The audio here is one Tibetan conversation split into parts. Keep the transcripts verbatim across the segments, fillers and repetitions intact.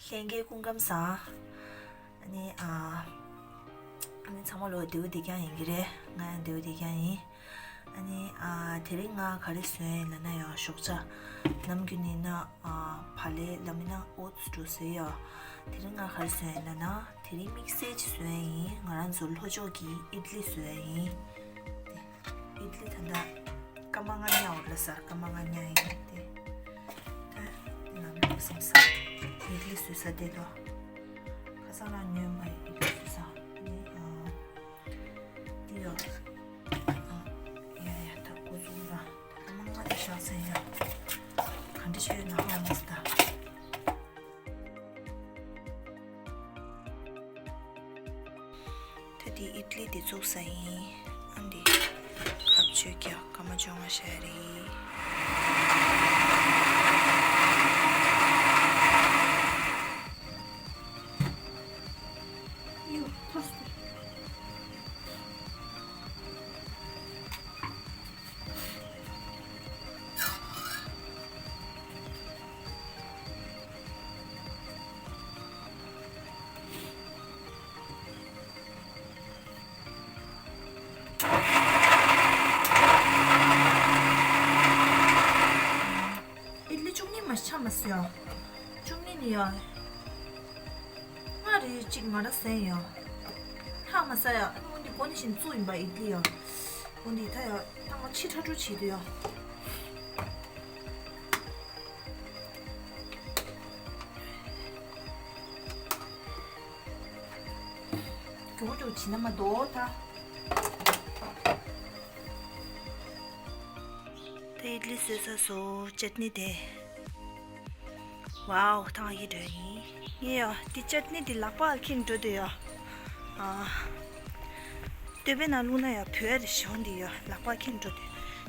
ལྷན་རྒྱས་སྐུ་ཁམས་བཟང་། ཨ་ནི་ཨ། ཨ་ནི་ཚང་མ་ལོ་བདེ་པོ་བདེ་རྐྱང་ཡིན་གྱི་རེད། ང་ཡང་བདེ་པོ་བདེ་རྐྱང་ཡིན། ཨ་ནི་ཨ། དེ་རིང་ང་ག་རེ་བཟོས་ཡིན་ལབ་ན་ཡང་ཞོགས་ཇ། ནམ་རྒྱུན་ནི་ན་ཨ། བག་ལེབ་ལབ་མིན་ན་ཨོ་ཙི་འདྲ་བཟོས་ཡོད། དེ་རིང་ང་ག་རེ་བཟོས་ཡིན་ལབ་ན། དེ་རིང་དམིགས་བསལ་ཅིག་བཟོས་ཡིན། ང་རང་ཚོ་ལྷོ་ཕྱོགས་ཀྱི་ཨིད་ལི་བཟོས་ཡིན། ཨིད་ལི་ད་ལྟ་སྐར་མ་ལྔ་ཉལ་བ་ལ་ཟ། སྐར་མ་ལྔ་ཉལ་ཡིན་ཏེ། ད་ནམ་ལོ་སོང་ས། ཨིད་ལི་བཟོས་ས་དེ་དོ། ཁ་སང་རང་ཉོས་མ་ཡིན་ཨིད་ལི་བཟོས་ས། ནི་ཨ། འདི་ཡོད། ཨ། ཡ་ཡ་ད་འགོ་འཛུགས་ར། ད་སྐར་མ་ལྔ་དེ་བཞག་ས་ཡ། ག་འདྲ་བྱས་ཡོད་ན་ཧ་མ་སི་ད། ད་དེ་ཨིད་ལི་དེ་བཙུགས་ས་ཡིན། ཨ་འདི་ཁ་བཅོས་ཀྱི་སྐར་མ་བཅོ་ལྔ་བཞག་རེད། ཨིད་ལི་བཅུ་གཉིས་མ་ཆགས་མ་སོང་ཡ། བཅུ་གཉིས་ནི་ཡ། ལྔ་རེ་གཅིག་མ་ར་ཟན་ཡ། ལྷག་མ་ཟ་ཡ། ཨ་ནི་འོ་འདི་གོ་ནི་བཞིན་བཙུགས་ཡིན་པ་ཨིད་ལི་ཡ། འོ་འདི་ད་ཡ། ད་ང་ཕྱི་ཁྲ་ཁྲོ་བྱེད་དུ་ཡ། མགྱོགས་མགྱོགས་བྱེད་ན་མ་དོ་ད། ད་ཨིད་ལི་བཟོས་ཚར་སོང་། ཅཊ་ནི་དེ། ཝའོ། ཐང་གི་འདྲ་ཡིན། ངས་ཡ་འདི་ཅཊ་ནི་འདི་ལག་པ་འཁྱེར་འགྲོ་འདོད་ཡ། ཨ། སྟོད་པའི་ནང་བླུགས་ན་ཡ་བུད་ཡ་རེ་ཞོན་འདི་ཡ། ལག་པ་འཁྱེར་འགྲོ་འདོད།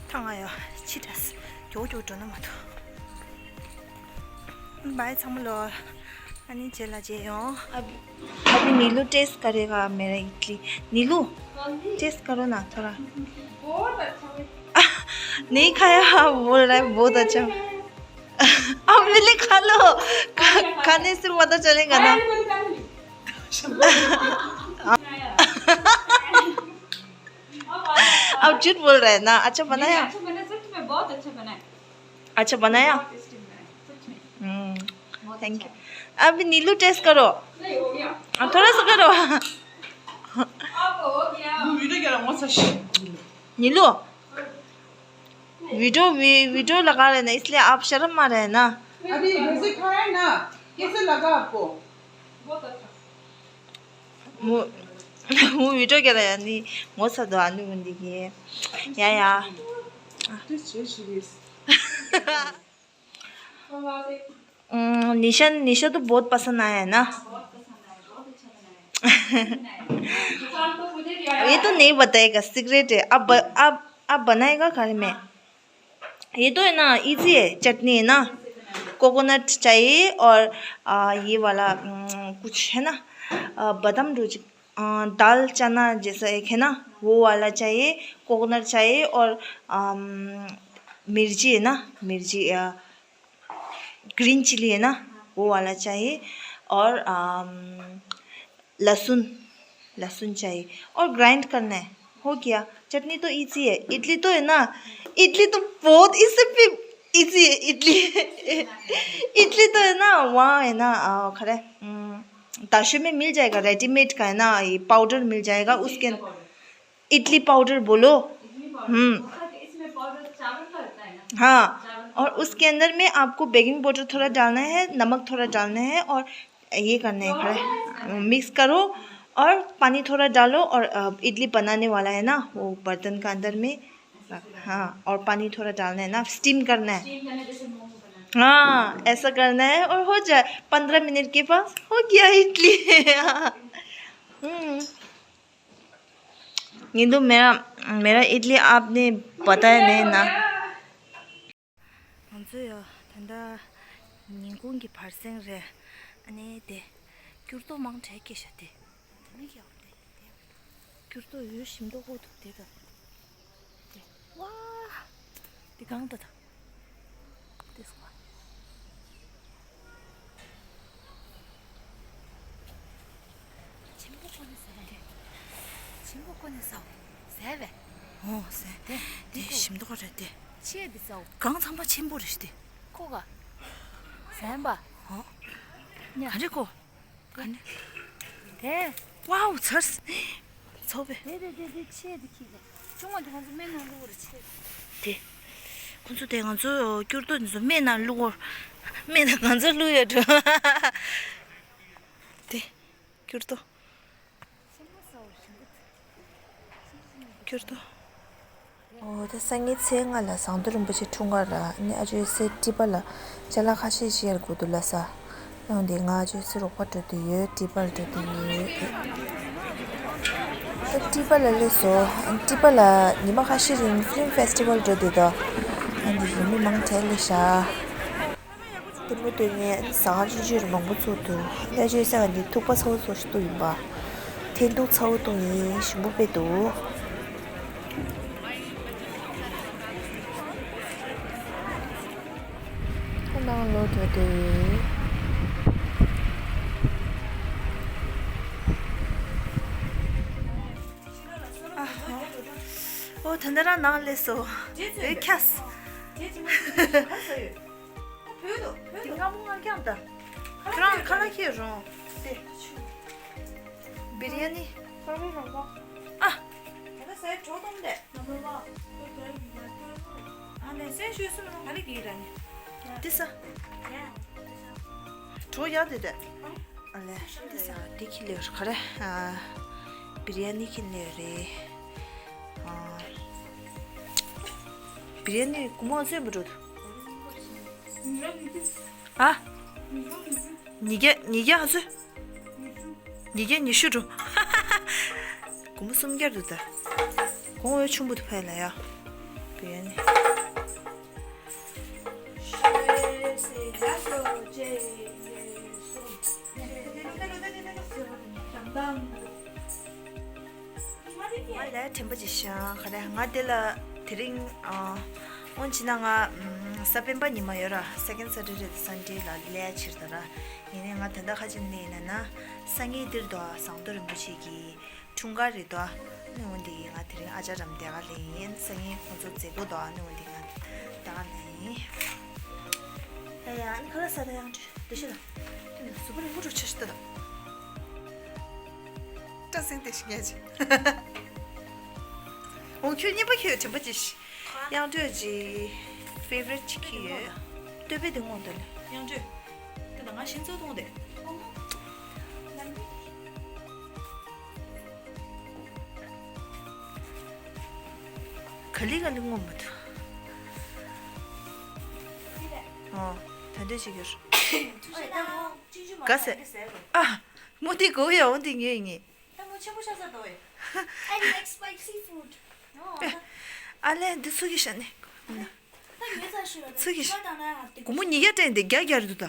ཐང་ང་ཡ་ཕྱི་དྲགས། མགྱོགས་མགྱོགས་འགྲོ་ན་མ་ཐུབ། བའི་ཚང་མ་ལོ། ཨ་ནི་རྗེས་ལ་མཇལ་ཡོང་། अभी अभी नीलू टेस्ट करेगा मेरा इडली। नीलू, टेस्ट करो ना थोड़ा। बहुत अच्छा है। नहीं खाया, बोल रहा है बहुत अच्छा। अब मैंने खा लो। खा-, खाने से पता चलेगा ना। अब झूठ बोल रहा है ना। अच्छा बनाया? अच्छा बना, सच में बहुत अच्छा बना है। अच्छा बनाया? बहुत टेस्टी बनाया, सच में। हम्म। बहुत थैंक यू। अच्छा। अभी नीलू टेस्ट करो। नहीं, हो गया। हाँ, थोड़ा सा करो। अब हो गया। वो वीडियो क्या रहा? नीलू, वीडियो, वी-, वीडियो लगा रहे ना, इसलिए आप शर्म आ रहे हैं ना। अभी वैसे खाया ना, कैसे लगा आपको? बहुत अच्छा। མོ་མོ་བི་ཌི་ཡོ་སྐད་ལ་ཡ་ནི་ངོ་ཚ་དོ་ཨ་ནུ་མོ་འདི་གི། ཡ་ཡ། निशा, निशा तो बहुत पसंद आया है ना। ये तो नहीं बताएगा, सीक्रेट है। अब ब-, अब अब बनाएगा घर में। ये तो है ना, इजी है। चटनी है ना, कोकोनट चाहिए और आ, ये वाला उम, कुछ है ना, आ, बादाम रोज, आ, दाल चना जैसा एक है ना, वो वाला चाहिए। कोकोनट चाहिए और अम, मिर्ची है ना, मिर्ची, आ, ग्रीन चिली है ना, वो वाला चाहिए। और अम, लहसुन, लहसुन चाहिए और ग्राइंड करना है। हो गया। चटनी तो इजी है। इडली तो है ना, इडली तो बहुत, इससे भी इजी है इडली। इडली तो है ना, वहाँ है ना, आ, खड़ा है, हम्म, दाशो में मिल जाएगा, रेडीमेड का है ना, ये पाउडर मिल जाएगा। उसके अंदर इडली पाउडर बोलो। हम्म। हाँ, और उसके अंदर में आपको बेकिंग पाउडर थोड़ा डालना है, नमक थोड़ा डालना है और ये करना है, खड़ा है, मिक्स करो और पानी थोड़ा डालो और अ, इडली बनाने वाला है ना, वो बर्तन का अंदर में, हाँ, और पानी थोड़ा डालना है ना, स्टीम करना है। हाँ, ऐसा करना है और हो जाए, पन्द्रह मिनट के बाद हो गया इडली। हम्म। नीलू, मेरा, मेरा इडली आपने बताया नहीं ना। ང་ཚོ་ཡ་ད་ལྟ་ཉིན་གུང་གི་བར་གསེང་རེད། ཨ་ནི་དེ་སྐྱུར་རྡོག་མང་དྲགས་སྐྱེས་ཤག་དེ། དེ་ནི་ཀྱང་དེ་སྐྱུར་རྡོག་ཡོད་ཞིམ་མདོག་ཁོག་འདུག་དེ་ད། དེ་ཝ། དེ་གང་ད་ད། དེ་སོང་བ། ཆེན་པོ་ཀུན་ནས་ཟའོ། ཟས་བས། ཨོ་ཟས། དེ་དེ་དེ་ཞིམ་མདོག་རེད་དེ། ཆེ་དེ་ཟའོ། གང་ཚང་མ་ཆེན་པོ་རེད་དེ། ཁོ་ག་ཟན་པ། ཨོ། ཉ། ག་རེ་ཁོ། ག་ནི། དེ། ཝའོ་ཚར། ཚོ་བས། དེ་དེ་དེ་དེ་ཆེ་དེ་ཁྱི་ག་ཆུང་བ་དེ་ང་ཚོ་སྨན་ནང་བླུགས་རེ་ཆེ། དེ། ཁོ་ཚོ་དེ་ང་ཚོ་སྐྱུར་རྡོ་འདི་ཚོ་སྨན་ནང་བླུགས་འོར། སྨན་ནང་ང་ཚོ་བླུགས་ཡོད་འགྲོ། དེ། སྐྱུར་རྡོ། སྐྱུར་རྡོ། ཨོ་ད་སང་ཉིན་ཚེས་ལྔ་ལ་ཟངས་མདོག་རིན་པོ་ཆེ་འཁྲུངས་སྐར་ར་ནི་ཨ་ཅོའི་སྲས་ཊི་པ་ལ་ཅ་ལག་ཁ་ཤས་ཤིག་ཡར་དགོས་འདུག་ལ་ས། ཡང་དེ་ང་ཨ་ཅོའི་སྲས་རོགས་པ་འགྲོ་འདོད་ཡོད། ཊི་པ་ལ་འགྲོ་འདོད་ཡོད། ད་ཊི་པ་ལ་སླེབས་སོ། ཊི་པ་ལ་ཉི་མ་ཁ་ཤས་རིང་ཕིལམ་ཕེ་སི་ཊི་ཝལ་འགྲོ་འདོད་དོ། ཡང་དེ་ཡིན་མི་མང་དྲགས་ལས་ཤག་ལྟད་མོ་སྟོན་མཁན་ཟ་ཁང་ཆུང་ཆུང་རུ་མང་པོ་ཚུགས་འདུག་ཨ་ཅོའི་ས་ག་འདི་ཐུག་པ་ཚ་བོ་ཚོ་ཞིག་འདུག་ཡིན་པ། འཐེན་ཐུག་ཚ་བོ་འཐུང་ཡིན་ཞིམ་པོ་དཔེ་འདུག་ཁོ་ནང་ལོག་འགྲོ་དུས། ཨ་ཧོ། ཨོ་ད་ནི་རང་ནང་སླེབས་སོ། ཨེ་ཁྱས། བོད་དུ་བོད་དུ། ང་མོ་ང་རྒྱང་ད། ཁྱོད་རང་ཁ་ལག་ཁྱེར་རོང་། དེ། བི་རི་ཡ་ནི། ཨ། ད་ལྟ་ཟས་གྲོགས་གཏོང་དེ། ཨ་ནེ་སེ་ཞུས་སུ་མ་ག་རེ་གི་ར་ནི། དེ་ས། གྲོགས་ཡག་དེ་དེ། ཨ་ལེ། དེ་ས། དེ་ཁྱི་ལེ་ག་རེ། ཨ། བི་རི་ཡ་ནི་ཁྱི་ལེ་རེད། ཨ། བི་རི་ཡ་ནི་གོང་མ་ཚོས་མི་འགྲོ་དུ། ཨ། ཉིས་བརྒྱ་ཉིས་བརྒྱ་ཨ་ཚོས། ཉིས་བརྒྱ་ཉི་ཤུ་འགྲོ། གོང་མ་སུམ་བརྒྱ་འགྲོ་ད། གོང་འོས་ཆུང་པོ་དུ་ཕ་ལ་ཡ། བི་རི་ཡ་ནི། ང་ལས་དྲན་པ་ཅིག་ཤང་ག་རེ་ང་དེ་ལ་དེ་རིང་ཨ། འོན་ཅི་ན་ང་ཨམ། གཟའ་སྤེན་པ་ཉི་མ་ཡོད་ར། Second Saturday དང་Sunday ལ་ལས་ཕྱིར་ད་ར། ཡིན་ནའི་ང་ད་ལྟ་ཁ་ཅིག་ནས་ཡིན་ན་ན་སང་ཉིན་འདིར་དུ་ཟངས་མདོག་རིན་པོ་ཆེ་གི་འཁྲུངས་སྐར་རེད་དོ། ནི་འོན་ཏེ་ང་དེ་རིང་ཨ་ཅག་རམ་དེ་ག་ལས་ཡིན། སང་ཉིན་ཁོང་ཚོ་མཛད་སྒོ་དོ། ནི་འོན་ཏེ་ང་ད་ག་ལས་ཡིན། ཡ་ཡ་ཨ་ནི་ཁ་ལག་ཟ་ད་ཡང་འདྲི་འདི་ཤི་ལ། ནི་གཟུགས་པོ་རིང་པོ་འགྲོ་ཆ་ཤི་ད་ད། སྐྲ་སེང་དེ་ཞིག་ངས་ཅི། འོ་ཁྱོད་གཉིས་པ་ཁྱོད་དྲན་པ་ཅི་ཤི། དབྱངས་སྒྲོལ་གྱི་favorite ཅིག་གི་ཡོད། སྟོད་པའི་དེ་སྔོན་དུ་ལ། དབྱངས་སྒྲོལ། དེ་ལ་ང་ཤིང་ཚོ་གཏོང་དེ། ག་ལི་ག་ལི་སྔོན་མ་དུ། ཨོ། ད་འདོད་ཅིག་ཡོད། ག་ཟེ། ཨ། མོ་དེ་གོ་ཡ་འོ་དེ་ངེས་ངེས། ད་མོ་ཆེན་པོ་ཤ་ཟ་དོ་ཨེ། I like spicy food. ཨ་ལས་འདི་ཚུགས་ཀྱི་ཤ་ནི། ད་ཉོས་ཚར་ཞུ་ར། ཚུགས་ཀྱི་ཤ། ད་ན་ཡང་དེ། སྒོར་མོ་ཉིས་བརྒྱ་སྤྲད་དེ་བརྒྱ་བརྒྱ་རེད་འདུག་ད།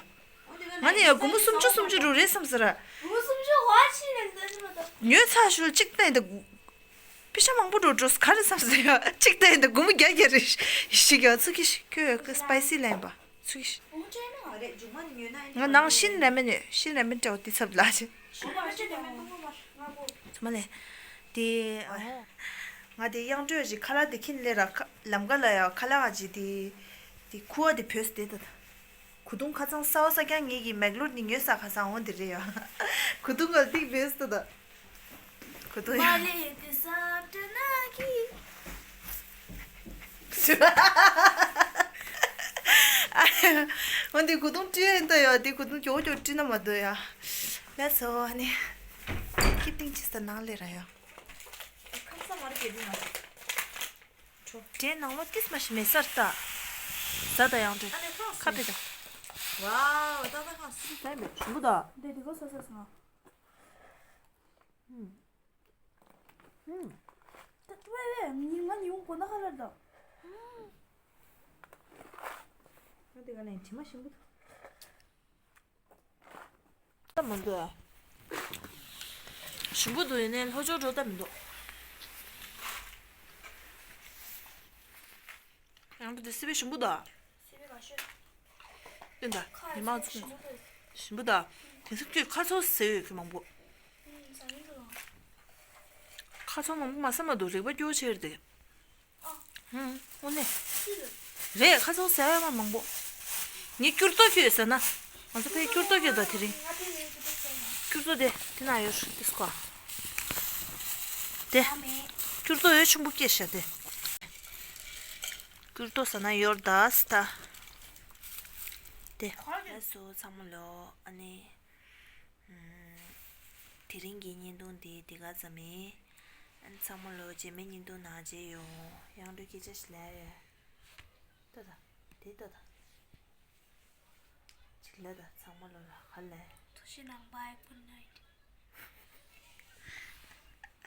ང་ནི་ཡང་སྒོར་མོ་སུམ་ཅུ་སུམ་ཅུ་རུ་རེད་བསམ་ཟེར་ར། སྒོར་མོ་སུམ་ཅུ་ཧ་ཅི་རེད་ཟེར་ནི་མ་གཏོགས། ཉོས་ཚར་ཞུ་གཅིག་སྤྲད་དེ། པེ་ཤ་མང་པོ་འགྲོ་འགྲོ་ག་རེ་བསམ་ཟེར་ཡ་གཅིག་སྤྲད་དེ་སྒོར་མོ་བརྒྱ་བརྒྱ་རེད་ཤི་ག་ཚུགས་ཀྱི་ཤ་ཁྱོད་spicy ལེན་པ་ཚུགས་ཀྱི་ཤ། ང་ནང་ཤིན་ར་མེན་ནོས་ཤིན་ར་མེན་སྤྲད་འོ་དེ་ཚབ་ལ་ཆེ། ཚང་མ་ལས། དེ། ང་དེ་དབྱངས་སྒྲོལ་གྱི་ཁ་ལག་དེ་ཁྱེར་ལས་ར་ཁ་ལམ་ཀ་ལ་ཡ་ཁ་ལག་གི་དེ། དེ་ཁུ་བ་དེ་བོས་དེ་ད། གུ་དུང་ཁ་ཚང་སའོ་ས་ཀྱང་ངེད་ཀྱི་མེག་ལོར་ནི་ཉོས་ས་ཁ་སང་འོང་དེ་རེད་ཡ། གུ་དུང་ག་ལ་ཏིག་བོས་ད་ད། གུ་དུང་ཡ། མ་ལས་དེ་སབ་ཏྲ་ན་གི། འོན་ཏེ་གུ་དུང་བཀྲུས་ཡིན་ད་ཡ་དེ་གུ་དུང་མགྱོགས་མགྱོགས་བཀྲུས་ན་མ་འདོད་ཡ། ལགས་སོ་ཨ་ནི། ཁྱི་ཏིང་ཅི་ས་ནང་ལས་ར་ཡ། ཁམས་སངས་མ་རེད་གལ་ཏེ་ན། དྲོ། དྲན་ནང་ལོ་ཏིས་མ་ཤི་མེད་སར་ལྟ། ཟ་ད་ཡང་དྲོ། ཨ་ནི་ཁོང་ཁ་ཕེ་ད། ཝའོ་ད་ད་ཁོང་སི་ད་མེད་ཞིམ་པོ་ད། འདི་འདི་གོ་ས་ས་སོང་། ཧུམ། ཧུམ། ད་ཝེ་ཝེ་ཉི་ང་ཉི་འུང་གོ་ན་ཁ་ལར་ད། ཧུམ། ད་དེ་ག་ནས་དྲི་མ་ཞིམ་པོ་ད། ལྟ་མི་འདུག་ཨ། ཞིམ་པོ་འདུག་ཡིན་ནའི་ལྷོ་ཕྱོགས་འགྲོ་ལྟ་མི་འདུག་ཡང་འགྲོ་འདི་སི་པན་ཞིམ་པོ་འདུག་ཨ། སི་པན་མ་ཤོད། ཡིན་ད། ཁ་མི་མང་ཚོ་ཞིམ་པོ་འདུག་ཞིམ་པོ་འདུག་དེང་སང་ཁྱོད་ཁ་ཚོ་ཟེར་ཡོད་ཁྱོད་མང་པོ། ཨུམ་ཟ་ཡིན་འདུག་ཁ་ ཁ་ཚོང་མང་པོ་མ་ཟ་མ་འདུག་རིག་པ་སྐྱོ་ཆེར་དེ། ཧུམ། དངོས་གནས། རེད། ཁ་ཚོང་ཟ་ཡ་མ་མང་པོ། ངས་སྐྱུར་ཏོ་ཁྱོད་ཟ་ན། ང་ཚོ་ཕའི་སྐྱུར་ཏོ་ཁྱོད་ད་དེ་རིང་། སྐྱུར་ཏོ་དེ་དེ་ན་ཡོད་ཤི་ཏིས་ཀོ། དེ། སྐྱུར་ཏོ་ཡོད་ཆུང་པོ་སྐྱེས་ཤ་དེ། སྐྱུར་ཏོ་ཟ་ན་ཡོར་དཱས་ད། དེ། ལགས་སོ་ཚང་མ་ལོ། ཨ་ནི། དེ་རིང་གི་བརྙན་ཐུང་འདི་འདི་ག་ཙམ་ཡིན། ཨ་ནི་ཚང་མ་ལོ་རྗེས་མའི་བརྙན་ཐུང་ནང་མཇལ་ཡོང་། ཡང་སྒྲོལ་སྐད་ཆ་ཞིག་ལབ་ཡོད། ལྟ་ད། དེ་ལྟ་ད། ཅིག་ལབ་ད་ཚང་མ་ལོ་ལ་ག་ལབ། ཐུགས་རྗེ་གནང་། Bye, good night.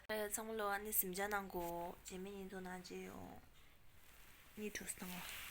ཨ་ཡ་ཚང་མ་ལོ་ཨ་ནི་གཟིམ་འཇག་གནང་གོ། རྗེས་མའི་བརྙན་ཐུང་ནང་མཇལ་ཡོང་། གཉིད་ཁྲོས་སོང་ང་།